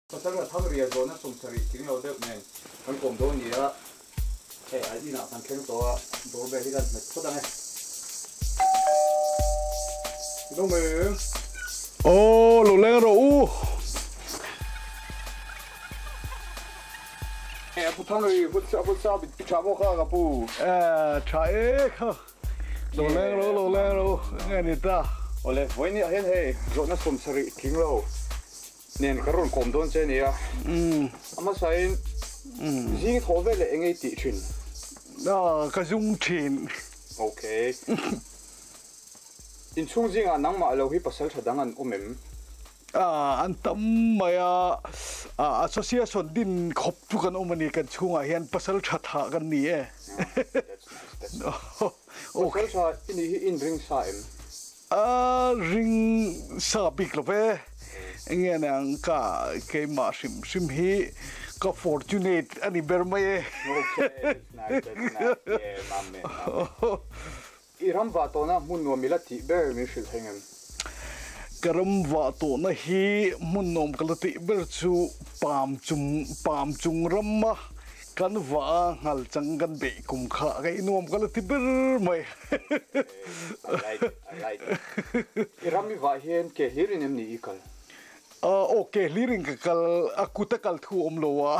Pasal a thang ria zawhna 70 tling lo deuh nen kan kawm dawn ni a, hei a inah kan thleng tawh a, doorbell hi kan hmet phawt ang e. Lo mai em? Aw, lo leng rawh u. Hei a pu thang ri, pu sa bi tha maw kha ka pu? Eh, tha e kha. Lo leng ro, lo leng ro, nge ni ta? Awle, vawiin ah hian hei zawhna 70 tling lo. Nen ka rawn kawm dawn che a nia. A hmasain zing thawh vel leh eng ei tih thin? Aw, ka zung thin. Ok. Inchhung zingah nangmah lo hi pasal tha dang an awm em? Aw, an tam mai a. Association din khawp chu kan awm a ni. Kan chhungah hian pasal tha thah kan ni e. That's nice, that's nice. Pasal tha i nih hi inring sa em? A ring sa bik lo ve. Enge niang ka keimah hrim hrim hi ka fortunate a ni ber mai e. Okay, that's nice, that's nice. Yeah, my man, my man. I ram vah tawhna hmun nuam i la tih ber min hrilh thei ngem? Ka ram vah tawhna hi hmun nuam ka la tih ber chu Pam chung, Pam chung rama Kan va a ngal chang kan beih kum kha ka i nuam ka la ti ber mai. I like it, I like it. I ram i vah hian ke hlir in em ni i kal? Aw ke hlir in ka kal, a kut a kal thu awm lo a.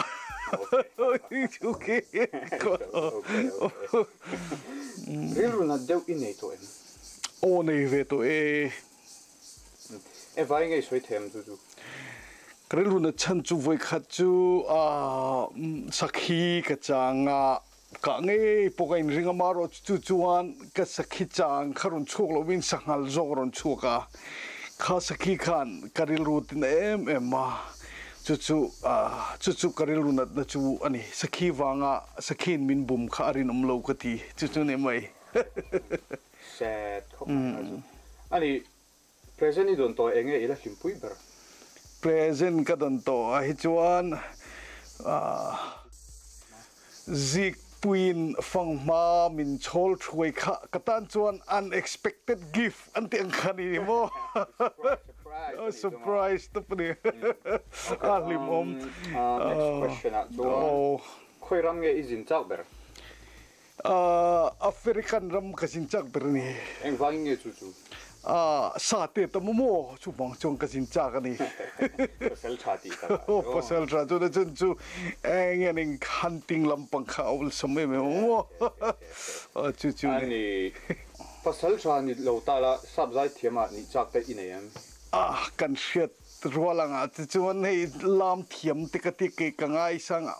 Okay, okay, okay. Rilru nat deuh i nei tawh em? Aw nei ve tawh e. E vai ngei sawi them chu chu. Ka rilru na chhan chu vawikhat chu sakhi ka chang a, kah ngei pawh ka inring a, marawh chu chuan ka sakhi chang kha rawn chhuak lovin sanghal zawk a rawn chhuak a, kha sakhi khan ka rilru tin em em a, chu chu chu chu ka rilru natna chu a ni. Sakhi vanga sakhiin min bum kha a rinawm lo ka ti, chu chu ni mai. Sad khawp mai a chu. Ani present i dawn tawh eng nge i la hlimpui ber? Present ka dawn tawh ah hi chuan Zikpuiin fanghma min chhawl thuai kha ka tan chuan unexpected gift an tih ang kha ni maw? Surprise tawp a ni. A hlimawm. Next question ah chuan khawi ram nge i zin chak ber? African ram ka zin chak ber a ni. Engvangin nge chu chu? Sa te tam maw chu vang chuan ka zin chak a ni. Pasal tha tih tak ah chu. Pasal tha chu na chun chu eng nge ning hunting lampang kha a awlsam em em maw. Chu chu ni. Ani pasal tha ni lo ta la sap zai thiam ah nih chak te i nei em? Kan hriat Rual angah te chuan hei lam thiam te ka ti kei ka ngaisang a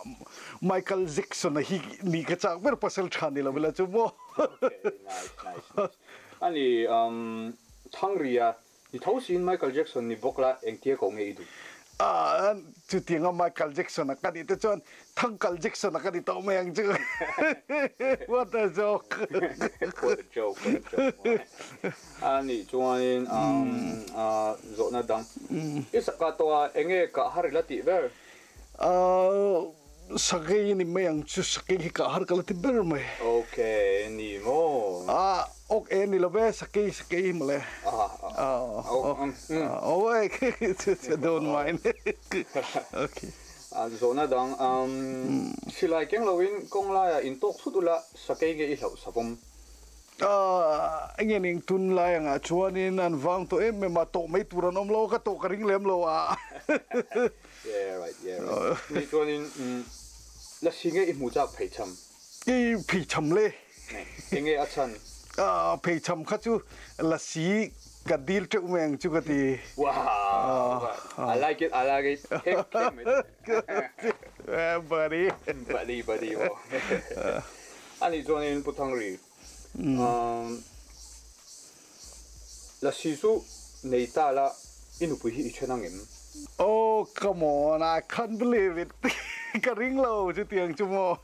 Michael Jackson a hi ni ka chak ber pasal tha ni lo ila chu maw. Okay, nice, nice, nice. Ani um Thangria ni tho siin Michael Jackson ni bawk la engtia ko nge i duh? Ah, chutianga Michael Jackson a ka nih te chuan Thangkal Jackson a ka ni tawh mai ang chu. What a joke. What a joke, what a joke. A nih chuanin zawhna dang i saka tawh a, enge kah har i la tih ber? Sakei ni mai ang chu, sakei hi kah har ka la ti ber mai. Ok, ni maw? Ok e ni lo ve, sakei sakei hi mawle. Oh, don't mind. Okay. Zawhna dang, silai keng loin kawng laiah intawk thut ula sakei nge i hlauh savawm? Enge ning tun lai angah chuanin an vang tawh em em a, tawh mai tur an awm lo a, ka tawh ka ring lem lo a. Yeah right, yeah right. Ni chuanin lasi nge i hmu chak pheichham? I pheichham le. Enge a chhan? Pheichham kha chu lasi ka dil teuh mai ang chu ka ti. Wow! I like it, I like it. Khem khem mai te. Buddy. Buddy, buddy maw. Ani chuanin Pu Thangri, lasi chu nei ta la i nupui hi i then ang em? Oh, come on, I can't believe it. Ka ring lo chutiang chu maw.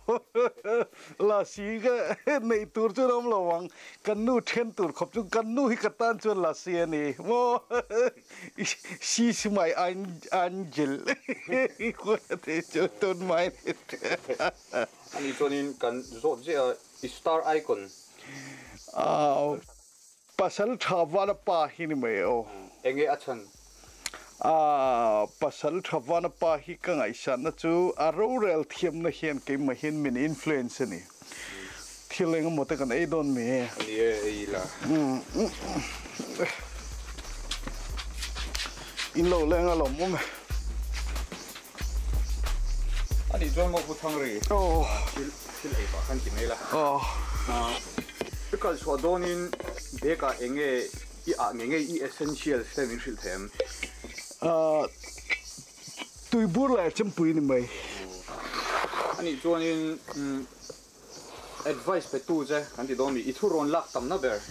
Lasi ka neih tur chu ram lo ang. Kan nu then tur khawp chu kan nu hi ka tan chuan lasi a ni maw. She's my angel. Don't mind it. Ani chuanin kan zawt ziah a, i star icon. Pasal tha vala pa hi ni mai aw. Enge a chhan? A pasal tha vana pa hi ka ngaihsanna chu a rorel thiamna hian keimah hian min influence a ni. Thil engemaw te kan ei dawn mi? A ni e, ei ila. In lo leng a lawm awm e. A nih chuan maw Pu Thangri? Aw. Thil thil ei pah khan ti mai la. Aw. I kal chhuah dawnin bag ah enge I ah nge nge i essentials te min hrilh thei em? Ahh tuibur leh chempui ni mai. Anih chuanin advice pe tu che kan ti dawn mi i thu rawn lak tamna ber?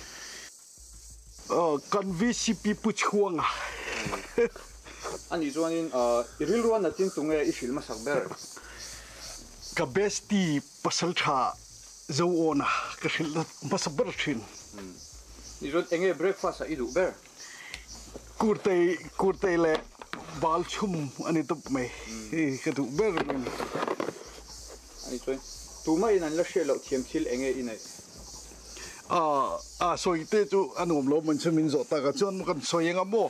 Ahh kan VCP pu chhuanga. Anih chuanin i rilru a natin tunge i hrilh hmasak ber? Ka bestie pasal tha Zo awna ka hrilh hmasa ber thin. Ni chuan enge breakfast ah i duh ber? Kurtei kurtei leh bal chhum a ni tawp mai hi ka duh ber a ni. Ani chuan tumah in an la hriat loh thiam thil enge i neih? A sawi te chu a nuam lo man chu min zawh tak a chuan kan sawi eng a maw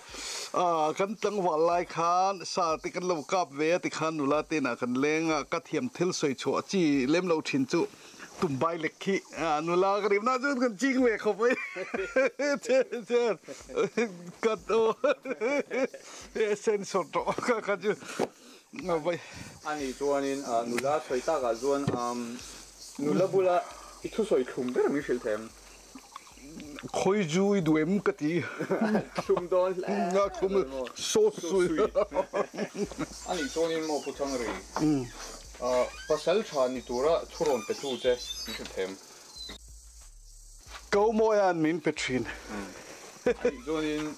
kan tlangval lai khan sa te kan lo kap ve a tikhan nula te inah kan leng a ka thiam thil sawi chhuah chi lem lo thin chu tum bai lek khi nula ka rim na chuan kan ching ve khawp mai chuan ka sensor tawh ka kha chu Ani chuanin nula sawi takah chuan nula bula i thusawi thlum ber min hrilh thei ang. Khawi zu i duh em ka ti. Thlum dawn hle. A thlum sauce sui. Ani chuanin maw Pu Thangri, pasal tha ni tura thu rawn pe tu che min hrilh thei ang. Ko Mawia'n min pe thin. Ani chuanin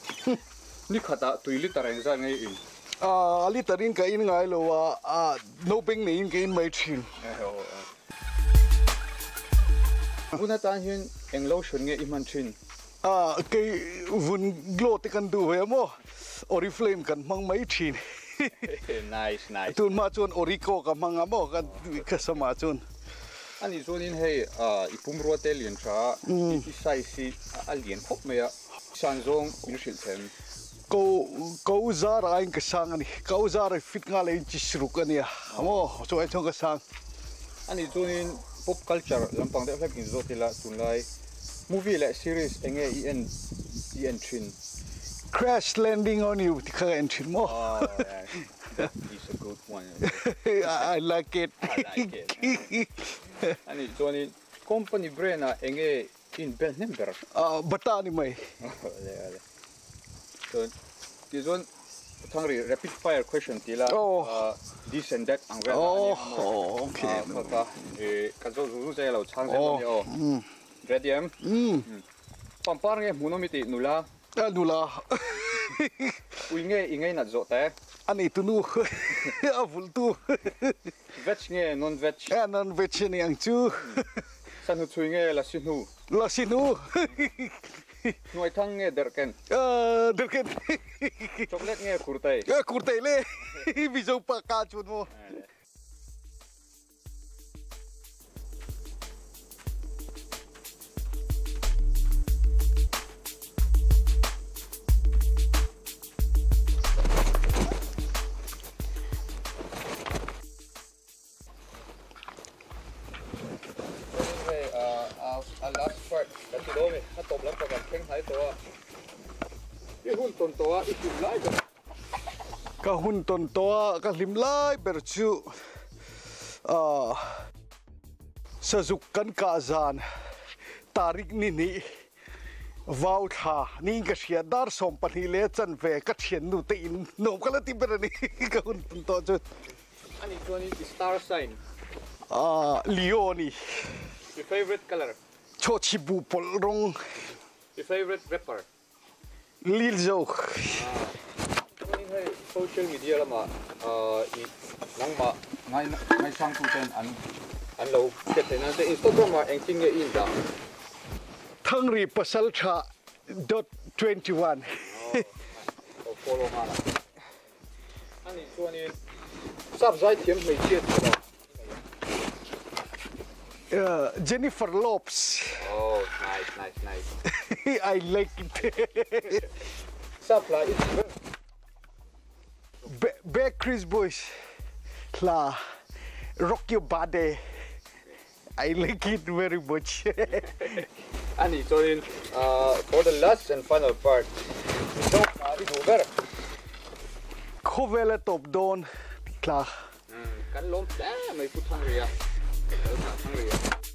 ni khatah tui litre engzat nge i in? A litre in ka in ngai lo a, naupang neiin ka in mai thin. Vun atan hian eng lotion nge i hman thin? Kei vun glow te kan duh ve a maw? Oriflame kan hmang mai thin. Nice, nice. Tun hma chuan Orico ka hmang a maw ka samah chuan. Ani chuanin hei i pumrua te lian tha a, i size hi a lian khawp mai a, san zawng min hrilh them. Ko ko zar aiin ka sang a ni, ko zar hi fit nga leh inch ruk a nia maw, chu ai chuan ka sang. Ani chuanin pop culture lampang deuh hlek in zawt ila tunlai movie leh series enge i en i en thin? Crash Landing on You ti kha ka en thin maw. Oh yeah, that is a good one. I like it. I like it. Ani chuanin company brand ah enge in bel hnem ber? Bata ni mai. Ale ale. Chuan tichuan Thangri rapid fire question ti la this and that ang vel a nia maw. Okay. Kha kha kan zawh zung zung che lo chhang zel dawn nia aw. Ready em? Pampar nge hmuhnawm i tih nula? A nula. Ui nge i ngei nat zawh te? A nei tunu. A vulh tu. Veg nge non veg? A non veg a ni ang chu. Sahnu chhui nge lasi hnu? Lasi hnu. Hnuai thang nge derhken? Derhken. Chocolate nge kurtei? Kurtei le. Mizo pa ka chun maw? A last part kan ti dawn a ni, a tawp lam pawh kan thleng hnai tawh a, i hun tawn tawh a, i hlim lai ber. Ka hun tawn tawh a, ka hlim lai ber chu Sazuk kan kah zan tarik ni hnih vau thla niin ka hria, dar 12 leh chanve ka thiannu te in nuam ka la ti ber a ni ka hun tawn tawh chu. Ani chuanin i star sign. Leo a ni. I favourite colour. Chawchhi bu pawlh rawng. I favourite rapper. Lilzo. Chuanin hei social media lamah i nangmah ngaisangtu ten an an lo hriat theih nan che Instagram ah engtin nge i indah? Thangri Pasaltha dot 21. Lo follow nghal ang. Anih chuanin sap zaithiam hmeichhia chu lo Jennifer Lopes. Oh, nice, nice, nice. I like it. Sap hla i duh ber. Backstreet Boys hla Rock Your Body I like it very much. Ani chuanin for the last and final part Mizo hla i duh ber. Khawvel a tawp dawn tih hla. Kan lawm hle mai Pu Thangria, Lalthah Thangria.